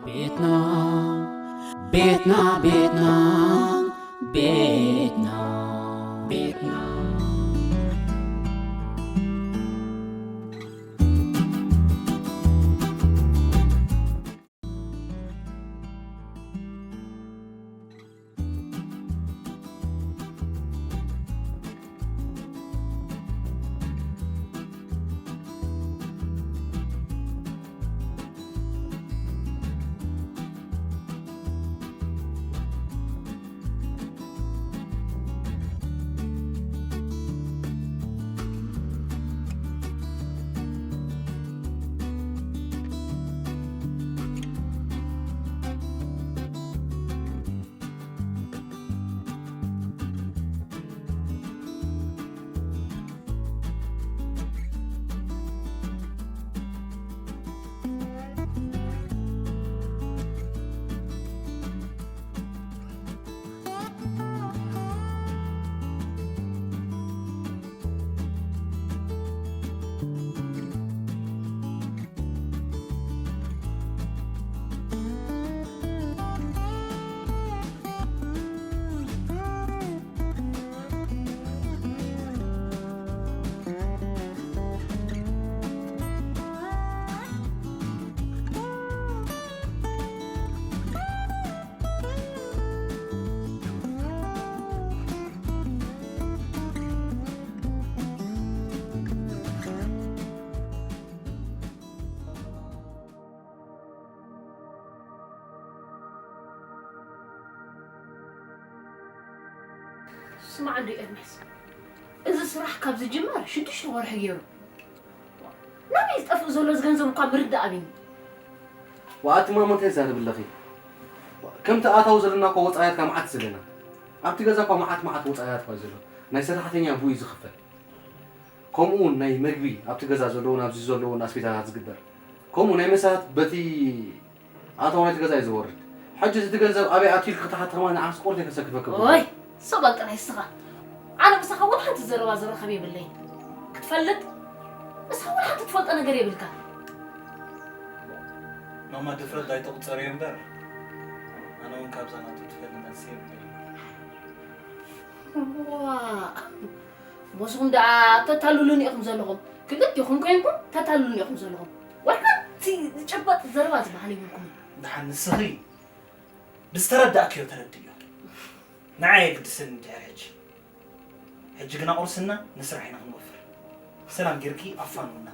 ቤትና ቤትና ቤትና ቤትና ቤትና ስማዕ እንዶ ኤርምያስ፣ እዚ ስራሕ ካብ ዝጅመር ሽዱሽተ ወርሒ ገይሩ። ናበይ ዝጠፍእ ዘሎ እዚ ገንዘብ እኳ ምርዳእ ኣብዩኒ። ወኣቲ ማሞ እንታይ ዛርብ ኣለኺ? ከምቲ ኣታዊ ዘለና እኳ ወፃያት ካብ መዓት ዘለና ኣብቲ ገዛ እኳ መዓት መዓት ወፃያት እኳ ዘሎ ናይ ሰራሕተኛ ብኡ እዩ ዝኽፈል። ከምኡ እውን ናይ መግቢ ኣብቲ ገዛ ዘለውን ኣብዚ ዘለውን ኣስቤዛታት ዝግበር ከምኡ ናይ መሳት በቲ ኣታዊ ናይቲ ገዛ እዩ ዝወርድ። ሕጂ እዚ ገንዘብ ኣበይ ኣትዩ ኢልኪ ክትሓቲ ከማን ንዓስ ቁርተይ ከሰክፈኪ እኮ። ኦይ ስቕ በል ጥራይ እስኻ። ኣነ ምሳኻ ወላ ሓንቲ ዘረባ ዝራኸብ የብለይን። ክትፈልጥ ንስኻ ወላ ሓንቲ ትፈልጦ ነገር የብልካን። ማማ ድፍረት ኣይትቑፀርዮ እምበር ኣነ እውን ካብዛ ናቱ ትፈሊ መልሲ የብለይን። ዋእ ሞስኹም ደኣ ተታልሉኒ ኢኹም ዘለኹም ክልቲኹም ኮይንኩም ተታልሉኒ ኢኹም ዘለኹም ዋላ ሓንቲ ዝጭበጥ ዘረባ ዝበሃል የብልኩምን። ደሓን ንስኺ ብዝተረዳእክዮ ተረድእዮ። ንዓይ ኣየግድሰንን ድሕሪ ሕጂ። ሕጂ ግና ቁርስና ንስራሕ ኢና ክንወፍር። ሰላም ጌርኪ ኣፋንውና።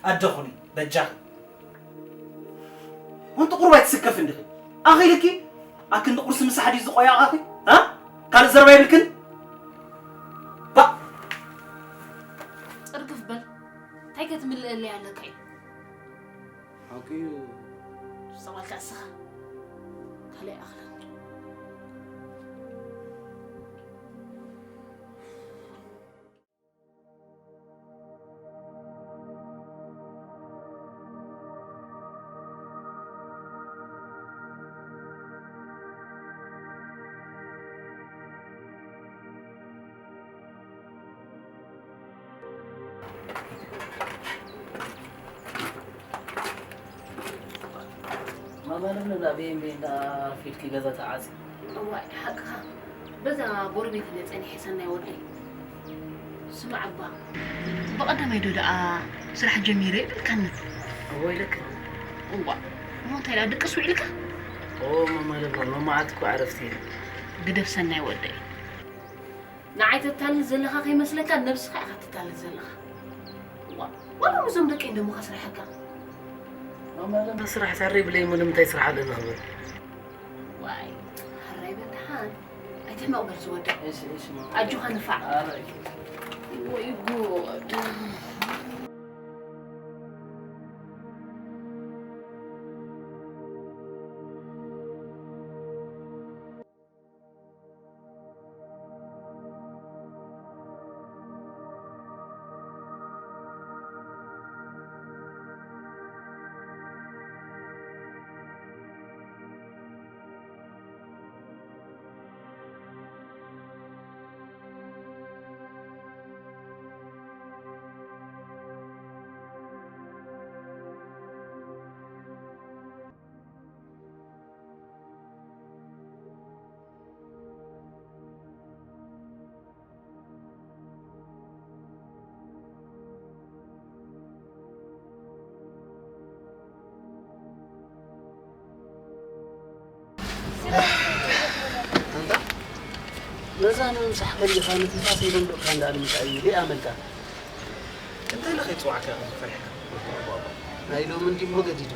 ኣደ ኩኒ በጃኺ። ኣንቲ ቁሩብ ኣይትስከፊ እንዲኺ። ኣኺልኪ ኣብ ክንዲ ቁርሲ ምሳሕ ድዩ ዝቆያቓኺ? እ? ካልእ ዘረባ የብልክን? ባእ። ጽርግፍ በል እንታይ ከትምልእለይ ኣለካ እዩ። ሓቂ እዩ። ዝሰቐልካ እስኻ ካልእ ኣይኣኽልን። ማማ ለምለም ናበይ እምበይ እንዳ ኣርፊድኪ ገዛ ተዓፅዩ። እዋይ ሓቅኻ በዛ ጎረቤት እለ ፀኒሐ ሰናይ ወደይ። ስማዕ እባ ብቐዳማይ ዶ ደኣ ስራሕ ጀሚረ ይብልካኒ። እወ ኢለኪ። እዋእ እሞ እንታይ ደኣ ድቅስ ውዒልካ? ኦው ማማ ለምለም ሎማዓንቲ እኮ ዕረፍቲ እየ። ግደፍ ሰናይ ወደይ። ንዓይ ተታልል ዘለኻ ከይመስለካ ነብስኻ ኢኻ ተታልል ዘለኻ። ዋእ ዋላ ምስዞም ደቀይ እንደሞ ከስርሐካ። ማማ ለምለም ስራሕ ተሪብለይ እሞ ንምንታይ ስራሕ ኣለኒ ክብል። ዋይ ሓራይ በል ደሓን ኣይትሕመቕ በል ዝወደይ። እሺ እሺ ማማ። ኣጆኻ ንፋዕ። ኣረ እሺ። ወይ ጉድ። ኣንታ ነዛ ንምምሳሕ ከሊኻ ንትንፋስ ይደንዶቕካ እንዳ ንምንታይ እዩ ደኣ መልካ? እንታይ ኢለ ከይጽዋዕካ ኢኻ ፈሪሕካ? ናይ ሎሚ እንዲሞ ገዲዱ።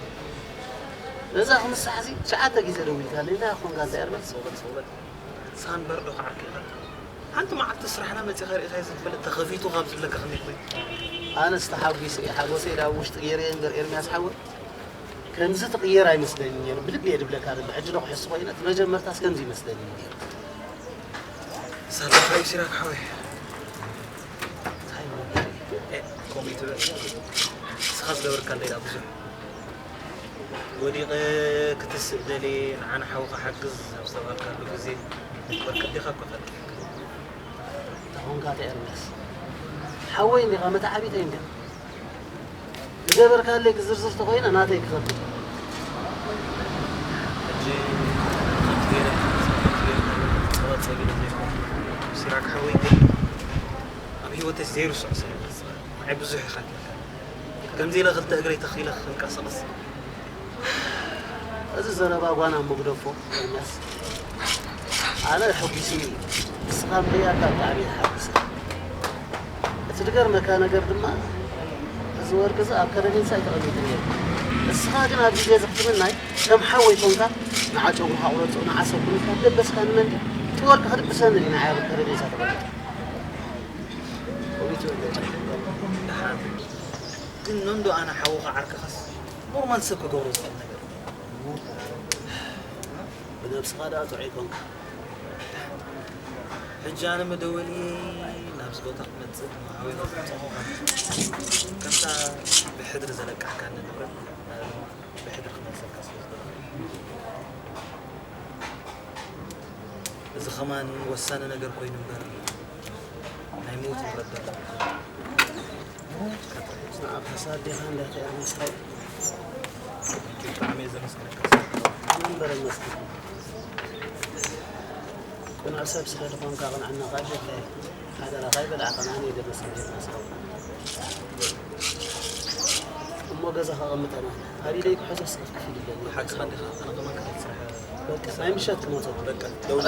ነዛ ክምሳሕሲ ትሽዓተ ግዜ ደዊልካለይ፣ እንታይ ኮንካ እንታይ ኣርበል? ሰውበል፣ ሰውበል። ሳንበር ዶ ክዓርክ ኢኻ? ሓንቲ መዓልቲ ስራሕና መጺኻ ርኢኻዮ ዘይትፈልጥ ተኸፊቱ ካብ ዝብለካ ክንደይ ክብሪ? ኣነስ ተሓጒሰ እየ፣ ሓጎሰይ ደኣ ኣብ ውሽጢ ገይረዮ እምበር ኤርምያስ ሓወይ፣ ከምዚ ትቕየር ኣይመስለኒ ነይሩ። ብልቢ እየ ድብለካ ደሎ። ሕጂ ዶ ክሕሱ ኮይነ፣ እቲ መጀመርታስ ከምዚ ይመስለኒ ነይሩ። ሳላኻ እዩ ሲራክ ሓወይ። እንታይ ማለት እዩ? ኤ፣ ከምኡ ይትበል። ንስኻ ዝገበርካለይ ደኣ ብዙሕ። ወዲቐ ክትስእ ደልየ፣ ንዓ ንሓውኻ ሓግዝ ኣብ ዝተባህልካሉ ግዜ፣ ወርቂ ኣዴኻ እኮ ፈሊጥካ። ተኾንካ ኣቶ ኤርምያስ፣ ሓወይ እንዲኻ፣ መተዓቢተይ እንዲኻ። ዝገበርካለይ ክዝርዝር ተኾይነ ናተይ ክኸብድ። ሕጂ ከምቲ ገይረ፣ ከምቲ ገይረ፣ ጸዋት ጸጊረ ዘይኮንኩ። ሲራክ ሓወይ ግን ኣብ ህይወተይ ዘይርስዖ ሰብ ኢኻ። ንዓይ ብዙሕ ኢኻ ጌርካ። ከምዚ ኢለ ክልተ እግረይ ተኺለ ክንቀሳቐስ። እዚ ዘረባ ጓና እሞ ግደፎ፣ ኤርምያስ። ኣነ ሕጒስኒ እዩ። ንስኻ ምርያካ ብጣዕሚ እየ ተሓጒሰ። እቲ ዝገርመካ ነገር ድማ፣ እዚ ወርቂ እዚ ኣብ ከረሜሳ እዩ ተቐሚጡ ነይሩ። ንስኻ ግን ኣብ ግዜ እዚ ክትምናይ፣ ከም ሓወይ ኮንካ፣ ንዓ ጨጉርኻ ቁረጾ፣ ንዓ ሰብ ኩኒካ፣ ደበስካ ንመን ድዩ? እቲ ወርቂ ክድብሰኒ ድዩ ንዓይ ኣብ ከረሜሳ ተቐሚጡ? ደሓን። ግን ነንዶ ኣነ ሓውኻ ዓርክኻስ ኖርማል ሰብ ክገብሮ ዝኽእል ነገር እዩ። ብነብስኻ ደኣ ጥዑይ ኮንካ። ሕጂ ኣነ መደወሊ ናብዚ ቦታ ክመጽእ ንሓውኻ ዘምጻኹኻ። ከምታ ብሕድሪ ዘለቃሕካኒ ንብረት ብሕድሪ ክመልሰልካ ስለ ዝደለኹ። እዚ ኸማን ወሳኒ ነገር ኮይኑ እምበር ናይ ምዉት ንብረት ደሎ። ንዓኻ ሳዲኻ እንዳተ ኤርሚያስ ሓወይ። ብጣዕሚ እየ ዘመስግነካ። ኣነ እምበር እመስግን። ቅኑዕ ሰብ ስለ ዝኾንካ ቅንዕናኻ ይፈትዎ እየ። ሓደራኻ ኣይበላዕካን፣ ኣነ እየ ዘመስግን ኤርሚያስ ሓወይ። እሞ ገዛ ከቐምጠና፣ ኣብ ኢደይ ክሕዞ ስኽፍክፍ ኢሉ ኣለኒ። ሓቅኻ እንዲኻ፣ ኣነ ከማን ክኸይድ ስራሕ። በቃ፣ ናይ ምሸት ክመጸኩም። በቃ፣ ደውል።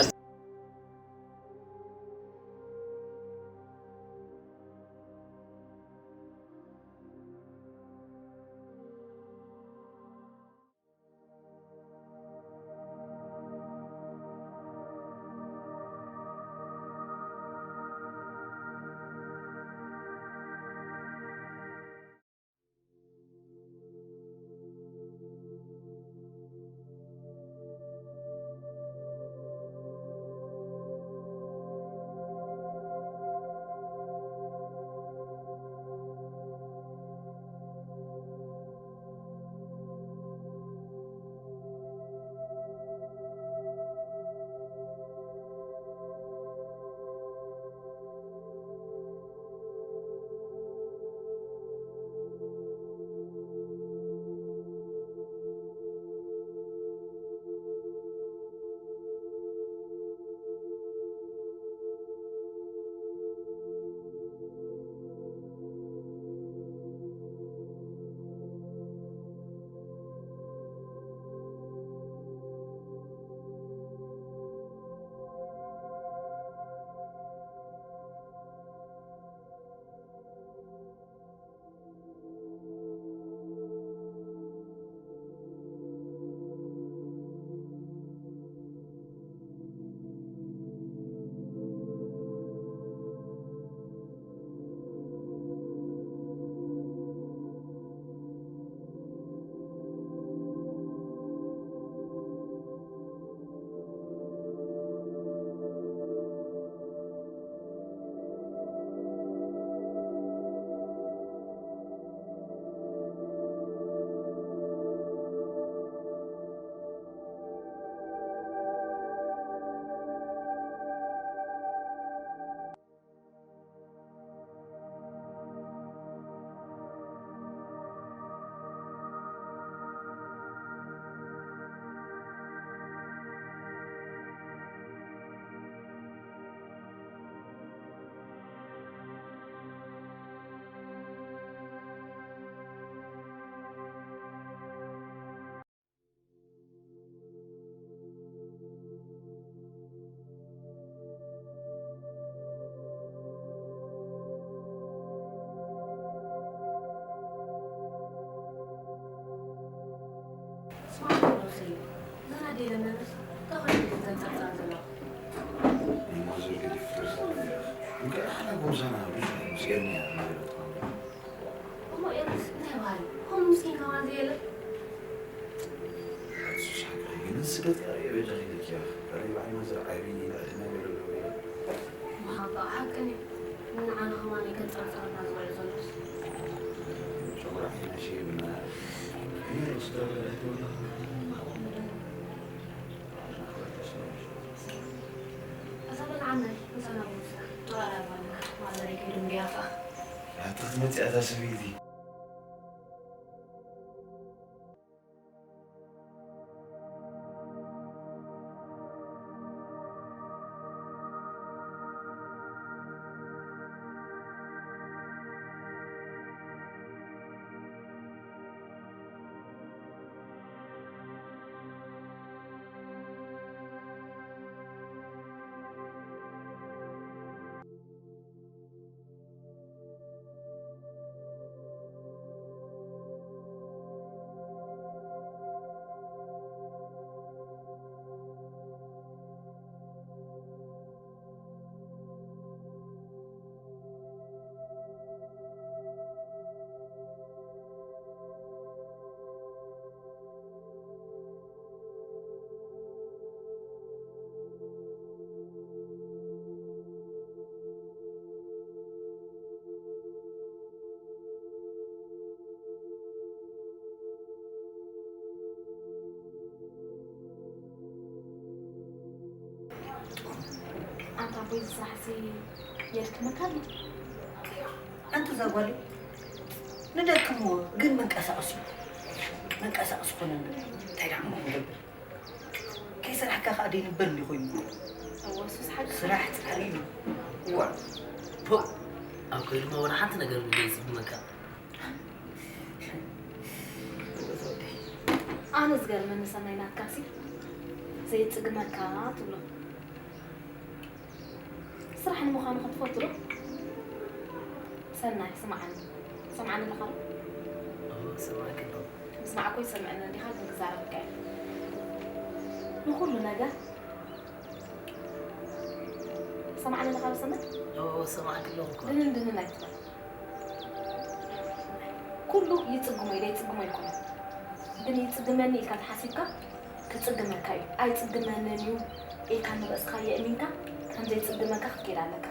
ኣዴ ለመነስ ተኾነ ዘንጸርጸር ዘሎ። እሞ ዝብል ገዲፍ ትርሳ እንካ ሓና ጎብዛና ብዙሕ ምስገን እያ ማለት ነው። እሞ ኤርስ እንታይ በሃል? ሆም ምስኪን ከማን ዘየለ። እሱ ሳካ ግን ስደት ያረ የበጃ ሂደት ያ። ሪባ አይማዘር አይቢኒ ለዕድና ገለሎ። ማባ ሓቅን እዩ። ንዓና ከማን ገንጸርጸርና ዝውዕል ዘሎስ። ጨጉራ ሒና ሸይብና። እኔ ስደት ያረ እዛ በልዓና ምሳና ብምስራሕ ጥዋር ኣልባና ማዘረይ ከይዱ እንዲያፋ። ኣታ ክትመጽእ ኣታ ሰበይቲ። ኣንታ ኣቦይ፣ እዚ ስራሕሲ የድክመካ ድዩ? ኣንታ እዛ ጓል ንደክምዎ ግን መንቀሳቐሲ መንቀሳቐሲ ኮነ እንታይ ደኣ እሞ ክንገብር? ከይሰራሕካ ከኣ ደይንበር እንዲ ኮይኑ። እወ፣ እሱስ ሓቂ። ስራሕ ጻዕሪ እዩ። እዋ። ፖ፣ ኣብ ኮይንማ ወላ ሓንቲ ነገር ዘይጽግመካ። ኣነ ዝገርመኒ ሰናይ ናትካሲ ዘይጽግመካ ትብሎ። ስራሕ ንምዃኑ ክትፈቱ ዶ? ሰናይ፣ ስምዓኒ። ትሰምዓኒ ኣለኻ ዶ? እወ፣ እሰምዓኪ ኣለኹ። ምስማዕ እኮ ይሰምዐኒ እንዲኻ፣ ግን ክዛረበካ እየ። ንኹሉ ነገር ትሰምዓኒ ኣለኻ ዶ ሰናይ? እወ፣ እሰምዓኪ ኣለኹ እኮ። ድንን ድንን ኣይትበል። ኩሉ ይጽግሞ ኢለ ይጽግሞ ኣይኮነን። ግን ይጽግመኒ ኢልካ ተሓሲብካ ክጽግመካ እዩ። ኣይጽግመንን እዩ ኢልካ ንርእስኻ የእሚንካ ከም ዘይጽግመካ ክትከይድ ኣለካ።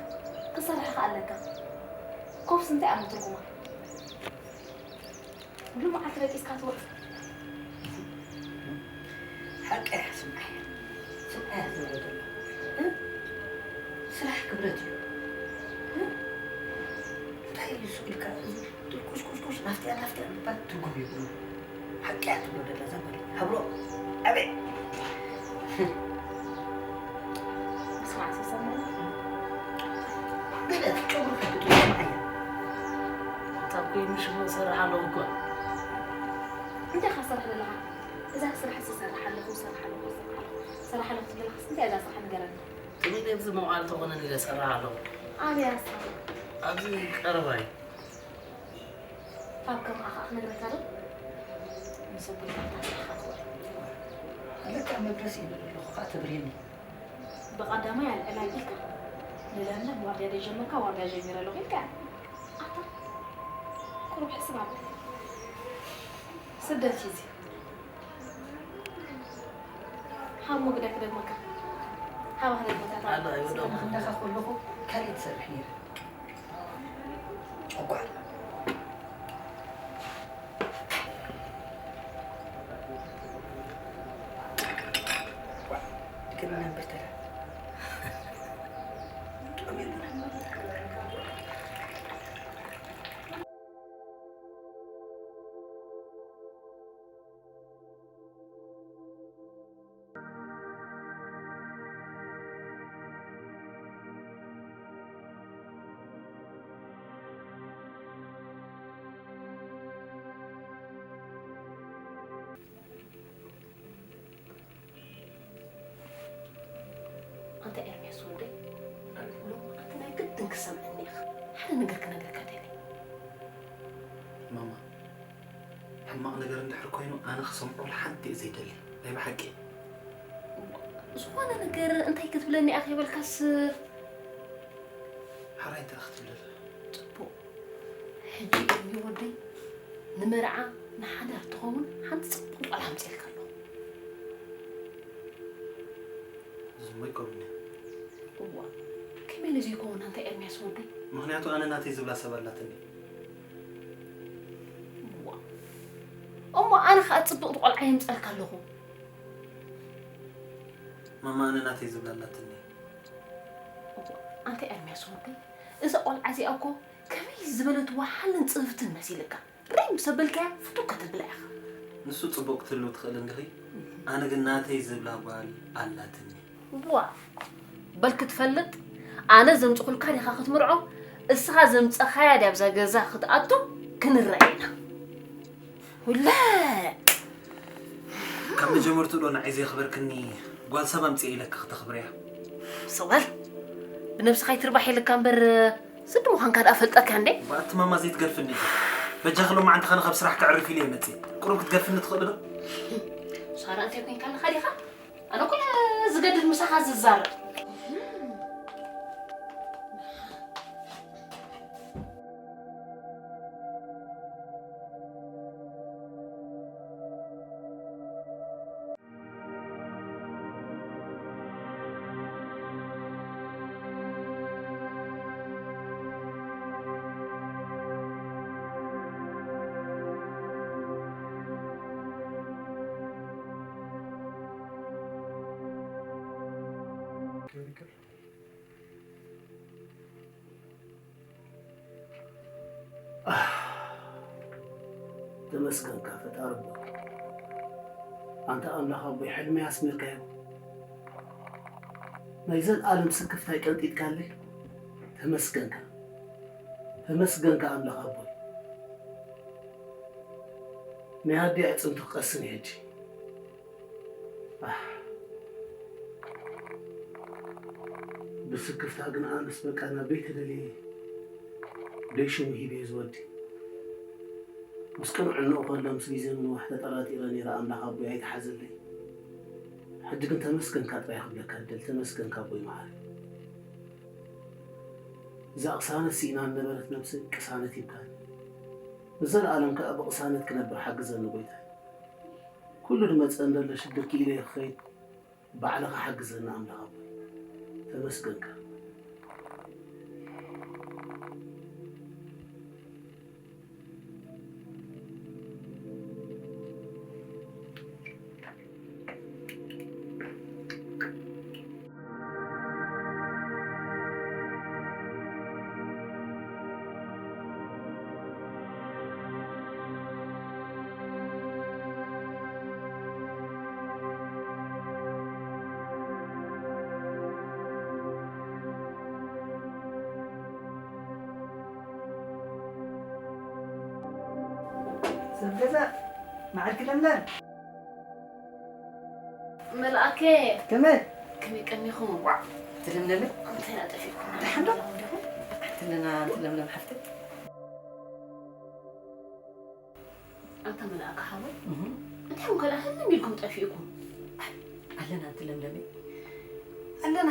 ክትሰርሕ ከኣ ኣለካ። ኮፍስ እንታይ እያ ትርጉማ? ኩሉ መዓልቲ ደቂስካ ትውዕል። ሓቂ እያ፣ ስምዓያ። ስምዓያ ዝብሎ ዘሎ። እ? ስራሕ ክብረት እዩ። እ? እንታይ እዩ ሱቕ ኢልካ እዚ ድርቁሽቁሽቁሽ ናፍጥያ ናፍጥያ ምባል ትርጉም የብሉን። ሓቂ እያ ትብሎ ዘላ እዛ ጓል። ሃብሮ። ኣበይ? ስማዕ፣ ተሰምዑ። ገለ ትጨጉሩ ክትጥሉ ስምዓያ። እታ ኮይኑ ሽሙ እሰርሕ ኣለኹ እኮ። እንታይ ኢኻ ትሰርሕ ዘለኻ? እዛ ስራሕ እሰርሕ ኣለኹ፣ እሰርሕ ኣለኹ፣ እሰርሕ ኣለኹ፣ እሰርሕ ኣለኹ ትብል ዘለኻስ እንታይ እያ እዛ ስራሕ ንገረኒ? ትብል ኣብዚ መውዓል ተኾነን ኢለ እሰርሕ ኣለኹ። ኣበይ ኣስራሕ? ኣብዚ ቀረባ እዩ። ካብ ከምኣ ኸኣ ክነግረካ ዶ? ምስ ኣቦይ ካብታ ስራሕኻ ትውዕል። ኣለካ መድረሲ ይብል ኣለኹ፣ ከኣ ተብርየኒ። ብቐዳማይ ኣልዕል ኣቢልካ ንለምለም ዋርድያ ደይጀመርካ ዋርድያ ጀሚረ ኣለኹ ኢልካ። ኣታ ቁሩብ ሕስብ ኣብል። ስደት እዩ እዚ። ሃሞ ግዳ ክደግመካ። ሃባ ክደግመካ። ኣሎ፣ ኣይወደኹ። ስለ ንኽንደኻ ከለኹ ካልእ ትሰርሕ ነይረ። ጨጓራ። ግን ነንብር ተራ። ኣንታ ኤርምያስ ወደይ፣ ሎማዓንቲ ናይ ግድን ክሰምዐኒ ኢኻ። ሓደ ነገር ክነግረካ ደልየ። ማማ፣ ሕማቕ ነገር እንድሕር ኮይኑ ኣነ ክሰምዖ ሓንቲ እየ ዘይደሊ። ናይ ብሓቂ። ዝኾነ ነገር እንታይ ክትብለኒ ኢኻ ከይበልካስ? ሓራይ እንታይ ክትብለኒ? ጽቡቕ። ሕጂ ቅድሚ ወደይ ንመርዓ ንሓዳር ትኸውን ሓንቲ ጽቡቕ ጓል ኣምጺኤልካ ኣለኹ። እዚ እሞ ይከውን እዩ። እዋ፣ ከመይ ኢሉ ዘይከውን ኣንታ ኤርምያስ ወደይ? ምኽንያቱ ኣነ ናተይ ዝብላ ሰብ ኣላትኒ። እዋ፣ እሞ ኣነ ኸኣ ጽብቕቲ ቖልዓ የምጸልካ ኣለኹ። ማማ ኣነ ናተይ ዝብላ ኣላትኒ። እዋ፣ ኣንታ ኤርምያስ ወደይ፣ እዛ ቖልዓ እዚኣ እኮ ከመይ ዝበለት ወሓልን ጽፍፍትን መሲልካ። ርይ ምስ ኣበልካያ ፍቱው ከተብላ ኢኻ። ንሱ ጽቡቕ ክትህልው ትኽእል እንዲኺ፣ ኣነ ግን ናተይ ዝብላ ጓል ኣላትኒ። ዋ፣ በል ክትፈልጥ፣ ኣነ ዘምጽኹልካ ዲኻ ክትምርዖ፣ እስኻ ዘምጸኻያ ድያ ኣብዛ ገዛ ክትኣቱ? ክንረኣይ ኢና። ውለ! ካብ መጀመርትኡ ዶ ንዓይ ዘየኽበርክኒ? ጓል ሰብ ኣምጽኤ ኢለኪ ክተኽብርያ። ስቕ በል። ብነብስኻ ኣይትርባሕ ኢልካ እምበር፣ ስዲ ምዃንካ ደኣ ፈልጠካ እንዴ? ብኣቲ ማማ ዘይትገድፍኒ ኢኺ። በጃኺ ሎማዓንቲ ኸነ ካብ ስራሕ ከዕርፍ ኢለ እየ መጺኤ። ቁሩብ ክትገድፍኒ ትኽእሊ ዶ? ሳራ እንታይ ኮይንካ ኣለኻ ዲኻ? ኣነ እኮ እየ ዝገድድ ምሳኻ ዝዛረብ። ኣህ፣ ተመስገንካ ፈጣሪ ኣቦይ። ኣንታ ኣምላኽ ኣቦይ፣ ሕልመይ ኣስሚርካዮ። ናይ ዘልኣለም ስክፍታይ ቀንጢጥካለይ። ተመስገንካ። ተመስገንካ ኣምላኽ ኣቦይ። ናይ ኣደይ ኣዕጽምቲ ክቐስን እየ ሕጂ። ኣህ። ብስክፍታ ግን ኣነስ በቃ ናብ ቤት ደልየ ደይ ሽሙ ሂበ ዝወዲ። ምስ ቅኑዕ እንኦ ከሎ ምስ ግዜ ምንዋሕ ተጠራጢረ ነይረ፣ ኣምላኽ ኣቦይ ኣይትሓዘለይ። ሕጂ ግን ተመስገንካ ጥራይ ክብለካ እደሊ፣ ተመስገንካ ኣቦይ መዓረይ። እዛ ቅሳነት ስኢና ዝነበረት ነብሰይ ቅሳነት ሂብካኒ። ንዘለኣለም ከኣ ብቅሳነት ክነብር ሓግዘኒ ጎይታይ። ኩሉ ዝመጽእ እንደሎ ሽግር ክኢለ ክኸይድ ባዕልኻ ሓግዘኒ ኣምላኽ ኣቦይ። ተመስገንካ። ሰብ ገዛ መዓልቲ ለምለም። መልኣከ። ከመይ? ከመይ ቀኒኹም? ዋ፣ ትልምለሚ? እንታይ ኣጠፊእኩም? ደሓን ዶ? ኣለኹም ዲኹም? ኣንቲ ለና፣ ኣንቲ ለምለም ሓፍተይ። ኣንታ መልኣከ ሓወይ፣ እህ። እንታይ ኾን ካልኣ ህልም ኢልኩም ጠፊእኩም? ኣለና ኣንቲ ለምለሚ። ኣለና፣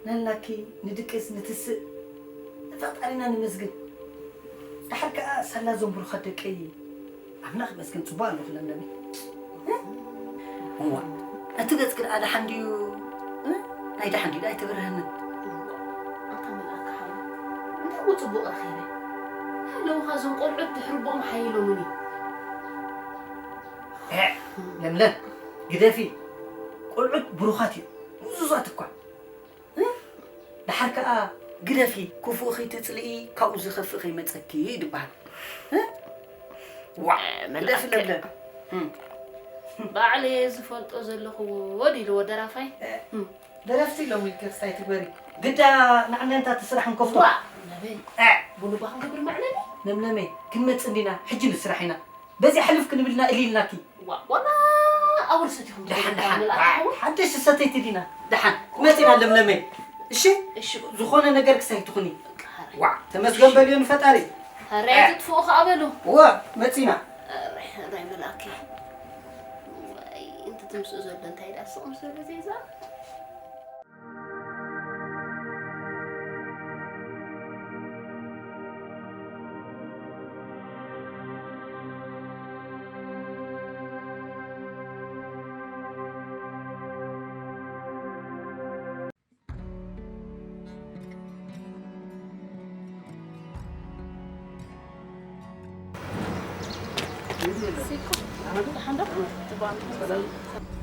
ነልናኪ፣ ንድቅስ፣ ንትስእ፣ ንፈጣሪና ንመስግን። ደሓር ከኣ ሳላ ዞም ብሩኻት ደቀይ ኣምላኽ ይመስገን ጽቡቕ ኣለኹ ለምለመይ። እዋ፣ እቲ ገጽ ግን ኣድሓን ድዩ? እ? ናይ ደሓን ድዩ? ኣይተብርህንን። ኣንታ መልኣከ ሓወይ፣ እንታይ እሞ ጽቡቕ ረኺበ? ሃለውኻ እዞም ቆልዑት ድሕሪ ኣቦኦም ሓይሎምኒ። እ፣ ለምለም፣ ግደፊ። ቆልዑት ብሩኻት እዮም። ምዙዛት እኳ። እ? ደሓር ከኣ ግደፊ፣ ክፉእኺ ትጽልኢ፣ ካብኡ ዝኸፍእ ከይመጸኪ እዩ ዝበሃል። እ? ዋእ፣ እ፣ ግደፊ መልኣከ። ለምለም። እም። ባዕለየ ዝፈልጦ ዘለኹ ወድ ኢልዎ ደራፋይ። እ፣ እም። ደረፍቲ ኢሎም ኢልኪ ክስታይ ትግበሪ። ግዳ ንዓና እንታ እቲ ስራሕ ንከፍቶ። ዋእ፣ ነበይ። እ። ቡሉባ ክንገብር መዕለሊ? ለምለመይ፣ ክንመጽእ እንዲና፣ ሕጂ ንስራሕ ኢና። በዚ ሕልፍ ክንብልና እሊ ኢልናኪ። ዋ፣ ዋላ ኣወል ሰቲኹም ደሓን፣ ትፈልጡ ደሓን። ኣመል ኣታሓዊ? ሓደሽ ሰተይቲ ዲና። ደሓን። መጺና ለምለመይ። እሺ? እሺ። ዝኾነ ነገር ክሳይ ትኹኒ። በቃ፣ ሃራይ። ዋ፣ ተመስገን በልዮ ንፈጣሪ። ሃራይ እ። ትጥፍኡ ከኣ በሉ። ዋ፣ መጺና። ሃራይ፣ ሃራይ መልኣከይ። ዋይ፣ እንተ ትምስኡ ዘሎ እንታይ ደኣ ስቕ ምስ በለ ዘይዛ? ሲኮ፣ ደሓን ዶ? ጽቡቕ።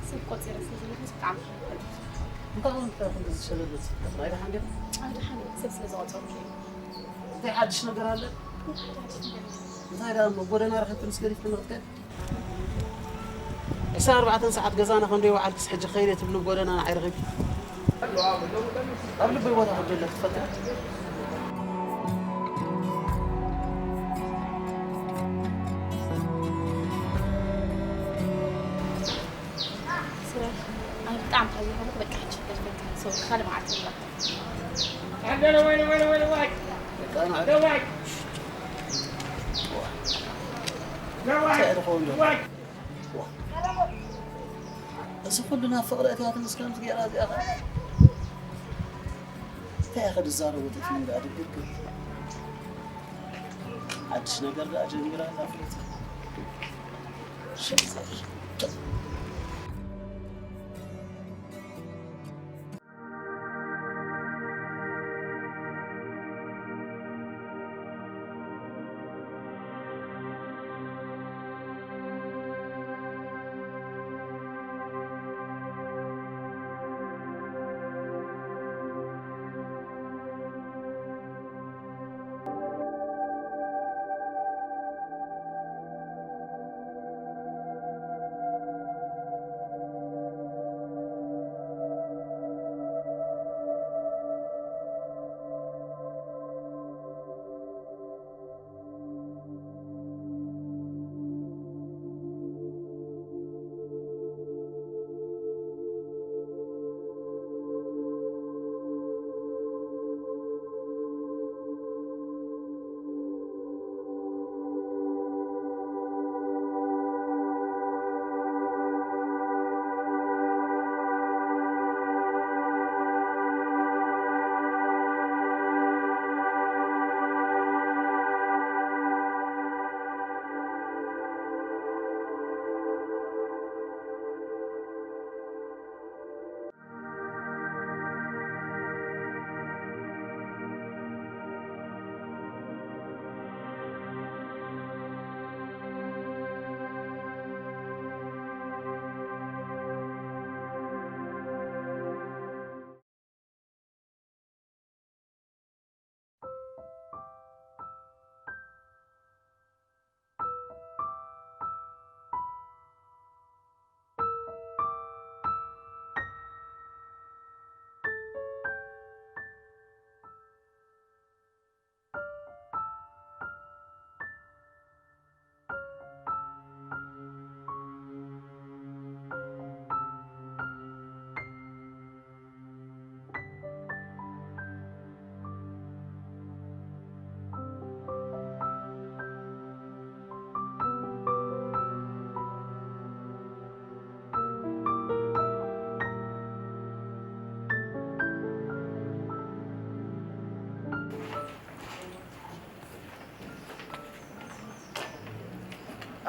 ሰብ ቆጺረ ስለ ዘለኹ ብጣዕሚ ሓንፈል። እንታይ ኾንካ ክንዲ ዝሸለሎት? ጥራይ ደሓን ዲኻ? ኣይ፣ ደሓን እየ። ሰብ ስለ ዝቆጸርኩ እየ። እንታይ ሓድሽ ነገር ኣሎ? እንታይ ሓድሽ ነገር የለን። እንታይ ደኣ እሞ፣ ጎደና ረኺብኪ ምስ ገዲፍኪ ንኽትከድ? ዕስራን ኣርባዕተን ሰዓት ገዛና ከም ደይወዓልክስ፣ ሕጂ ከይደ ትብሊ ጎደና ንዓይ ረኺብኪ? ኣብ ልበይ ቦታ ከም ዘለኪ ትፈልጢ? ስራይ፣ ኣነ ብጣዕሚ ካብ ዝሃብኩ በቃ ሕጂ ደርፈት ሰው ካልእ መዓልቲ ንራኸብ። እንታይ ዝኾን ዘሎ? እዚ ኩሉ ናብ ፍቕሪ እትያትንስ ከምዚ ገይራ እዚኣ ኸ? እንታይ ኢኻ ትዛረቡ? ተትምንዳ ድብድብ። ሓድሽ ነገር ደኣ ጀሚራ ኣላ ፍሉጥ። ሸዘር።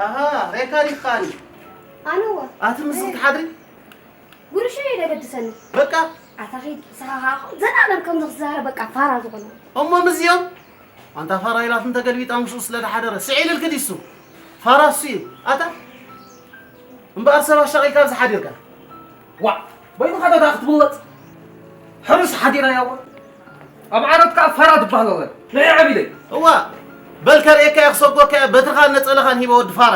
ኣሃ፣ ሬካ ዲኻኒ? ኣነዋ። ኣቲ ምስቲ ትሓድሪ? ጉርሻ እዩ ዘገድሰኒ። በቃ። ኣታ ኺድ፣ ንስኻ ኸዓ ዘላለም ከም ዝዛረብ በቃ ፋራ ዝኾነ። እሞ ምስዚኦም? ኣንታ ፋራ ኢላት እንተገልቢጣ ምስኡ ስለ ዝሓደረ፣ ስዒልልኪ ድዩ እሱ? ፋራ እሱ እዩ። ኣታ? እምበኣር ሰብ ኣሻቒልካ ኣብዚ ሓዲርካ። ዋእ፣ በይንኻ ዶ ደኣ ክትብለጽ? ሕሩስ ሓዲራ እያ እዋ። ኣብ ዓራት ከኣ ፋራ ትበሃል ኣላ። ንዒ ዓቢለይ። እዋ፣ በል ከርእየካ እየ ክሰጎካ እየ፣ በትርኻን ነጸላኻን ሂበ ወዲ ፋራ።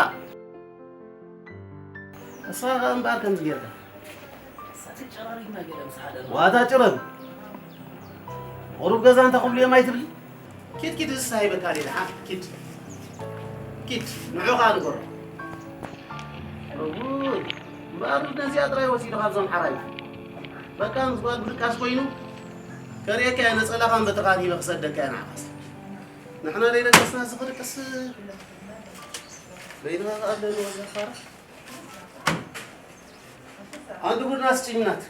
ንስኻ ከኣ እምበኣር ከምዚ ጌርካ። ንሳ ትጨራሪግና ገለ ምስ ሓደ ኣሎ። ዋታ ጭረም። ቁሩብ ገዛ እንተ ክብሉ እዮም ኣይትብሊ? ኪድ ኪድ፣ ንሳ ሂበካ ደኣ ደሓ፣ ኪድ። ኪድ፣ ንዑ ከኣ ንገሮ። እውይ፣ እምበኣር ነዚኣ ጥራይ ወሲዱ ካብዞም ሓራይ። በቃ ምስ ጓል ምድቃስ ኮይኑ፣ ከርእየካ እየ ነጸላኻን በትርኻን ሂበ ክሰደካ እየ ንዓኻስ። ንሕና ዘይደቀስና እዚ ክድቅስ በይንኻ ከኣ ኣለኒ ወዘኻራ። አንድ ቡድን አስጭኝ ናት።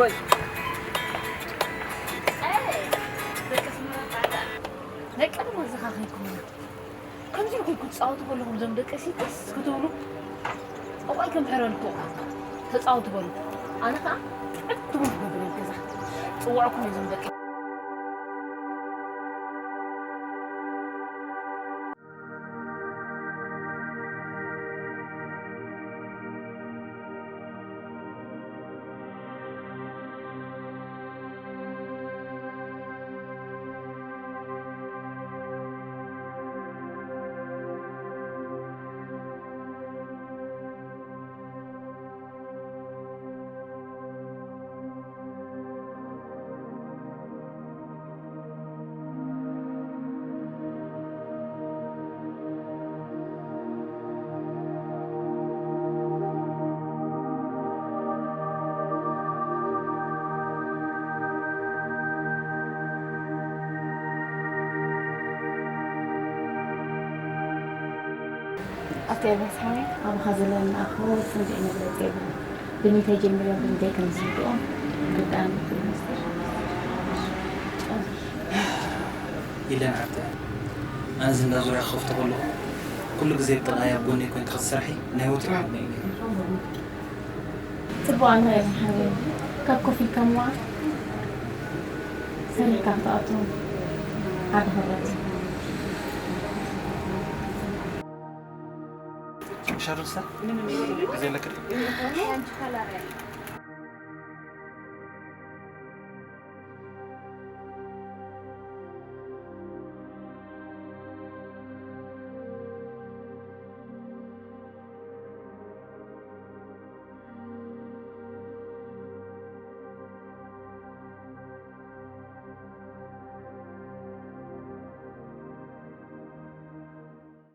ወይ ደቂ ኣስመራ ጻዕዳ ደቂ ድማ ዝኻ ከይኮኑ ከምዚ ኢልኩም ክትጻወቱ ከለኹም እዞም ደቂ ሲትስ ክትብሉ እቋይ ከምሕረልኩ ተጻወቱ በሉ። ኣነ ከዓ ዕድኩም ክገብር እየ ገዛ ጽዋዕኩም እዞም ደቂ ኣስቴር በዝሓ ኣባኻ ዘለኒ ኣኽብሮት ክንደይ መግለጺ የብሉን። ብሚተይ ጀሚረ ብሚተይ ከም ዝርድኦ ርዳእኒ ክብል ሚስተር። ኢለን ሓብቲ ኣነዚ እንዳ ዙርያ ክኸፍቶ ከለኹ ኩሉ ግዜ ብጥቓይ ኣብ ጎነይ ኮይንኪ ክትሰርሒ ናይ ወትሩ ሓልመይ እዩ ነይሩ። ጽቡቕ ኣነ እየ ዝሓብዮ ካብ ኮፍ ኢልካ ምዋል ሰሪሕካ ክትኣቱ ዓቢ ክብረት እዩ። ሻርልሰ ግዜ ኣለክ ድ